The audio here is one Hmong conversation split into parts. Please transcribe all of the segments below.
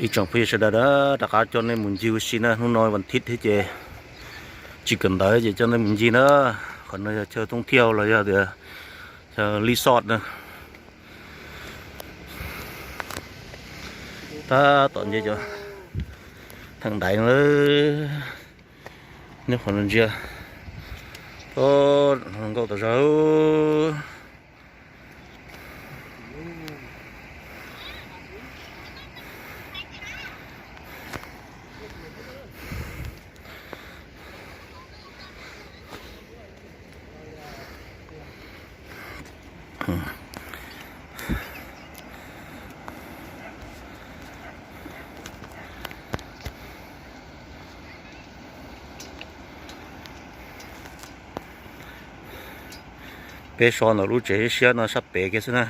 Ib tsoom phooj ywg sawv daws na, rov qab coj nej mus ncig ua si na, hnub no vas thiv thiab ces tsis kawm ntawv ces coj nej mus ncig na. Qhov no yog chaw thoob thiaj los yog tias chaw resort na. Tab tom nce cov theem ntaiv na, nyob qhov no ntsia, nkauj tas zog. Peb so ntawm lub tsev siab no sab pem kiag xwb na.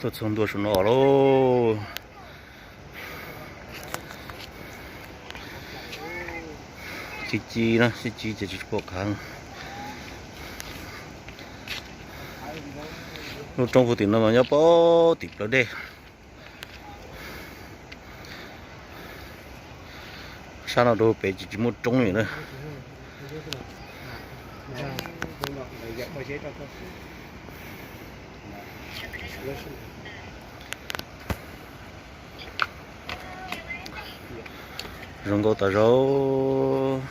Tuaj txog ntua saum no lauj. Ci ci na, ci ci ces tsis pom qab. Lub roob puag tim no mas nyob pem tim plawv dej. Sab no rau pem ces tsis muaj roob li na. Zoo nkauj tas zog.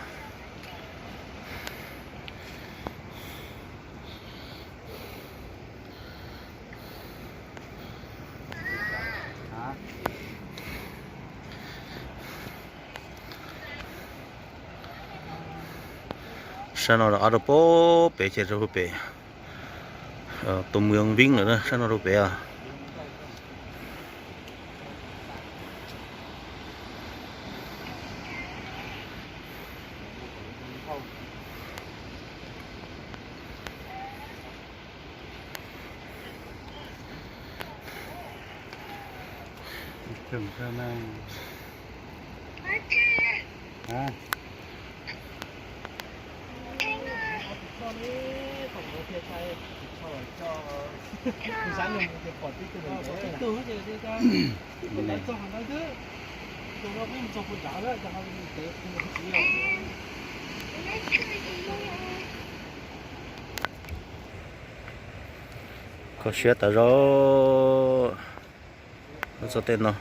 Sab no rov qab rau pem, pem ces rau pem tus Mường Vĩnh lawm na, sab no rau pem. Kho siab tas zog. Lub txoj tej no.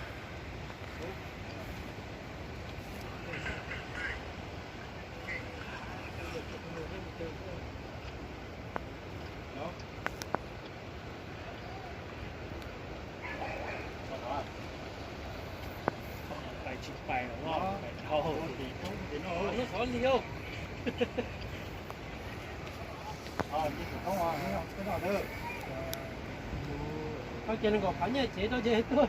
Tau ces nkaus qhov nyiaj tsev tau ces tuaj.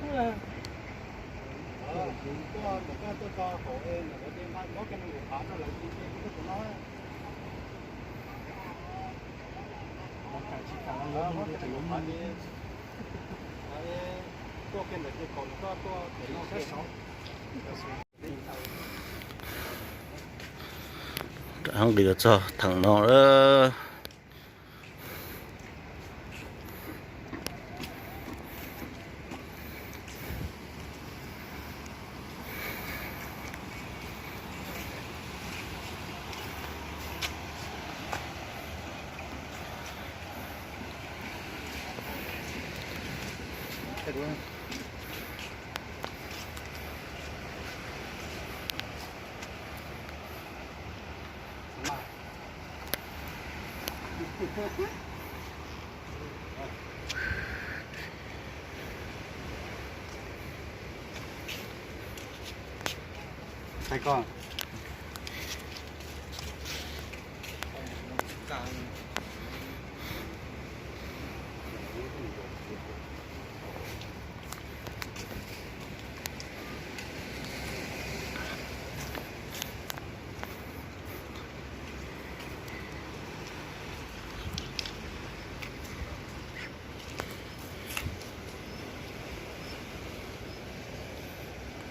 Rov nqis los txog theem no lawm.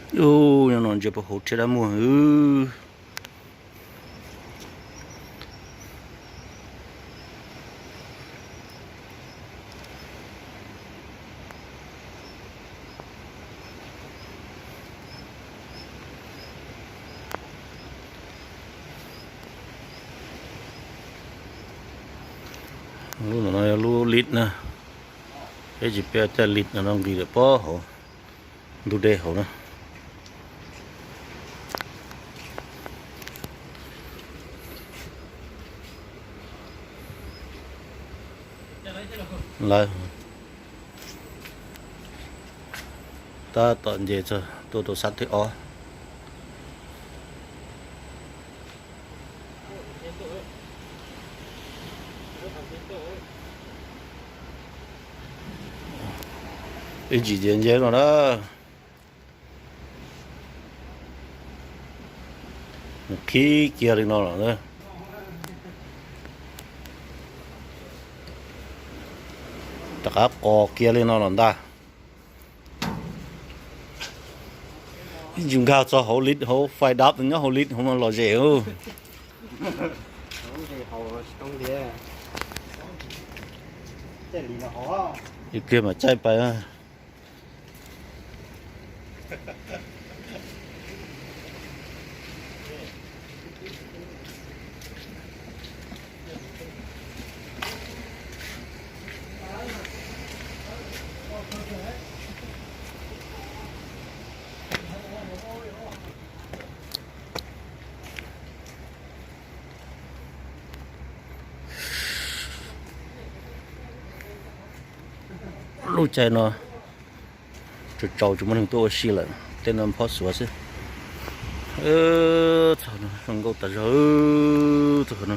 Ub, nyob no ntsia puag hauv rhiab dab muag. Lub no yog lub lis na, peb tsis peb tej lis no nqis lawm pob hauv ntug dej hauv na. Lawv tab tom nce txog tuaj rau xab thib ob. Ib ntsis ces nce no na. Qhib kiag li no los, rov qab qos kiag li no los ntag. Ib ntsis nkag txog hauv lis hauv, fais dab nyob hauv lis hauv no los zem. Ib pliag mas caij pais. Lub caij no tsaus tsaus tsis muaj neeg tuaj ua si lawm, tej no phob xuav xwb. Txog no zoo nkauj tas zog, txog no.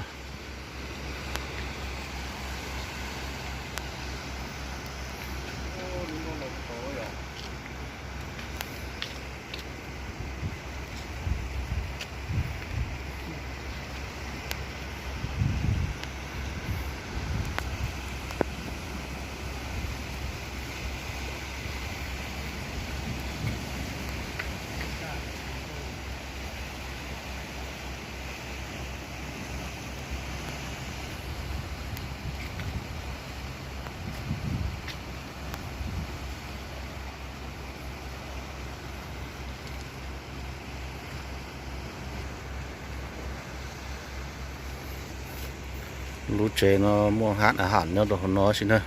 Lub tsev no muaj hab a ham nyob rau hauv no xwb na.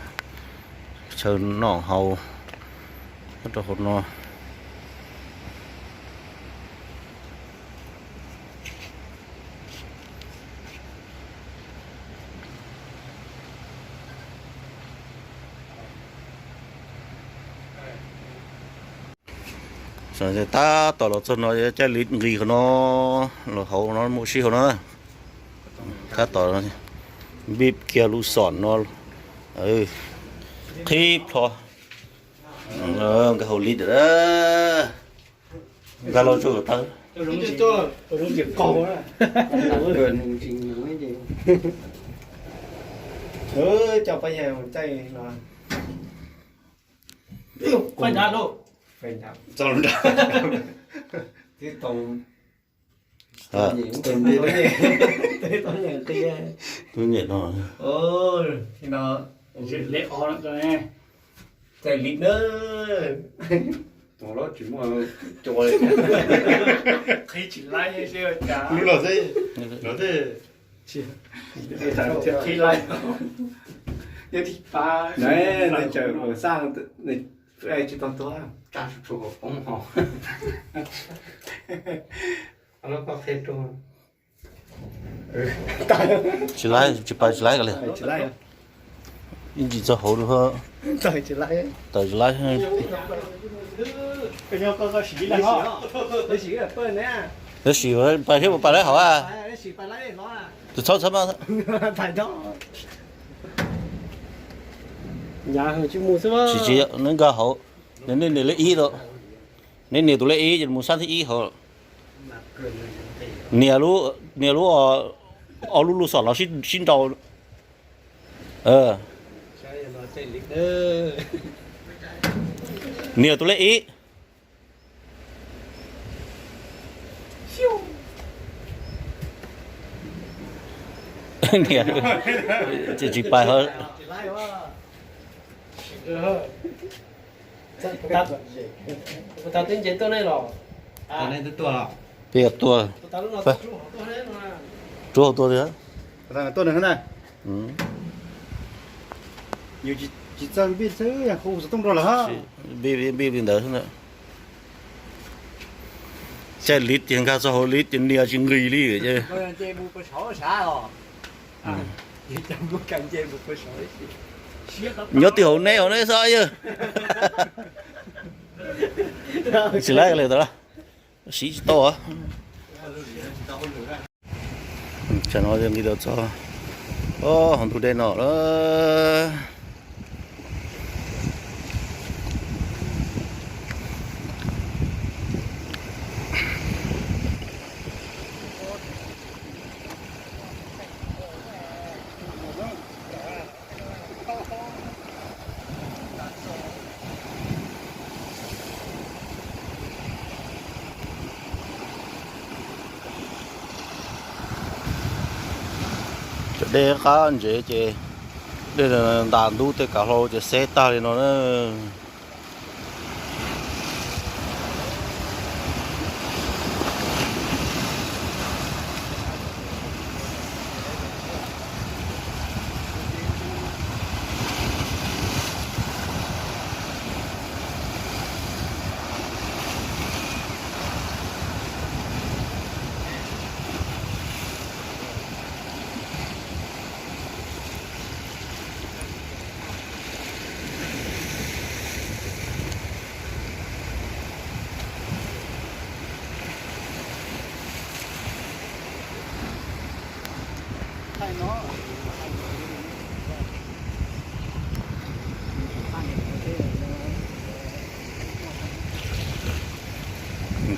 Chaw noj haus nyob rau hauv no. Tab tom los txog no, caij li nqis qhov no, los hauv no mus sib hauv no. Tab tom npib kiag lub xom no, qhib plho, nkag hauv lis. Nkag los tsuas tawv. Coj pab yawg caij no. Tib tau, tau nyem no. Caij li na. Tus los tsis muaj cua li. Qhib tsis laib, lub no xwb, no xwb. Qhib laib. Yog thib pab, nws tseem ua xaj, nws tsis tau tuag, tsa tsuag tsuag poob hauv. Tsis laib, tsis pais tsis laib li. Ib ntsis txog hauv tawm tsis laib. Tab sis pais thiab, pais laib hauv a. Tus txhob txhob mas. Tsis tsis, neb nkag hauv, nej nias lej ib tau, neb nias tus lej ib ces mus xab thib ib hauv. Nias lub, nias lub ob lub lub xom los sib nrau. Nias tus lej ib. Niam, ces tsis pais ho. Peb tuaj, rub hauv tuaj li. Npij li ntawd xwb na. Caij liv tias nkag txog hauv liv ces nias tsis nqis li ces. Nyob twg hauv neb hauv neb xwb yawg. Tsis laib li tau, siv tsis tau. Tsam no nqis tau txog hauv ntug dej no lawm. Cov dej qab ntsev ces dej ntas ntub tej kav hlau ces xeb tag li no na.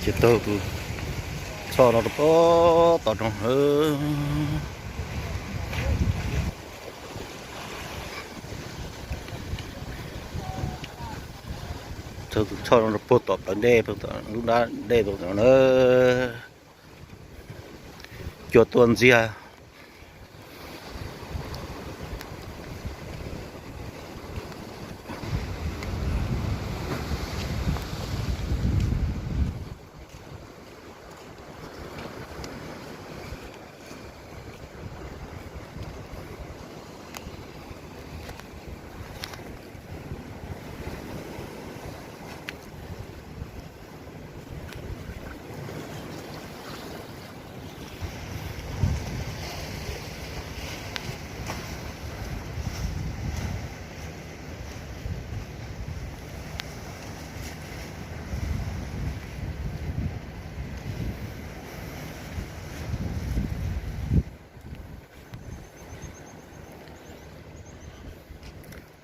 Ces taug tus txhoj no rau puag tom no. Taug tus txhoj no rau puag tom plawv dej, puag tom lub nrab dej puag tom no na. Cua tuaj ntxiag.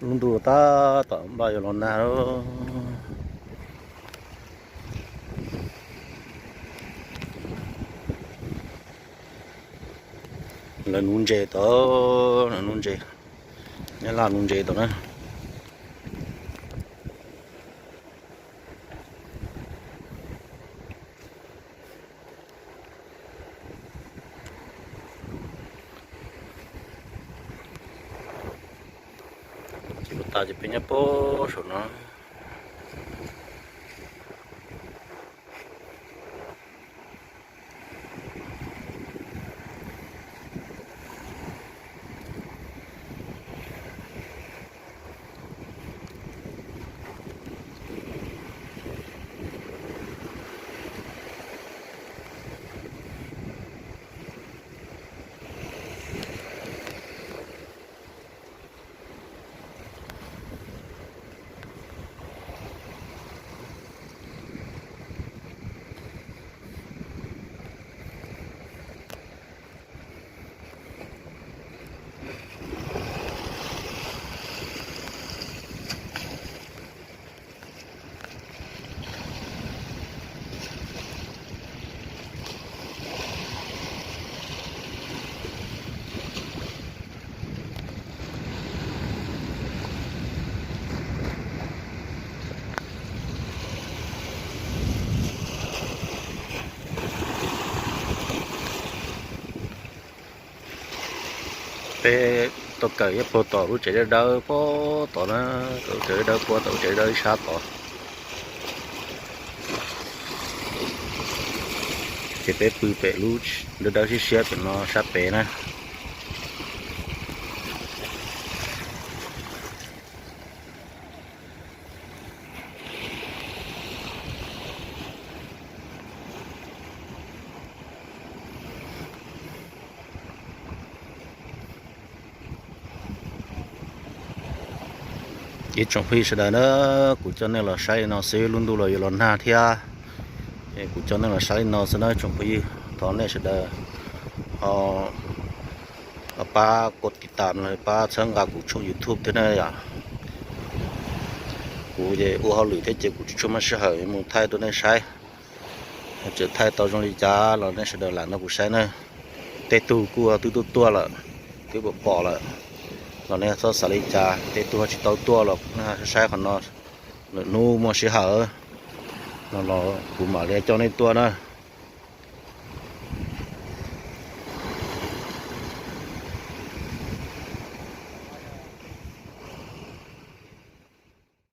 Lub ntuj tab tom npaj yuav los nag lawm. Lawv nuv ntses tod, lawv nuv ntses, Nyab Laj nuv ntses tod na. Ces puag ta ces peb nyob puag saum no. Peb tuaj kawm ib puag tom lub tsev dawb dawb puag tom na, lub tsev dawb dawb puag tom lub tsev dawb dawb ib sab tod. Ces peb pw pem lub dawb dawb siab siab pem no sab pem na. Ib tsoom phooj ywg sawv daws na, kuv coj nej los saib li no xwb, lub ntuj los yuav los nag thiab. Kuv coj nej los saib li no xwb na tsoom phooj ywg, thov nej sawv daws ho pab kov tiv tam los pab txhawb nqa kuv tshooj YouTube thiab na yom. Kuv ces ua hauj lwm thiab ces kuv tsis tshua muaj sij hawm mus thaij rau nej saib. Tseem thaij tau zoo li cas los nej sawv daws lam nrog kuv saib na. Tej tug kuj twb tuaj tuaj lawm, twb pom pom lawm los nej txhob xav li cas. Tej tug tsis tau tuaj los nej saib qhov no, lwm hnub muaj sij hawm no los kuv mam li coj nej tuaj na.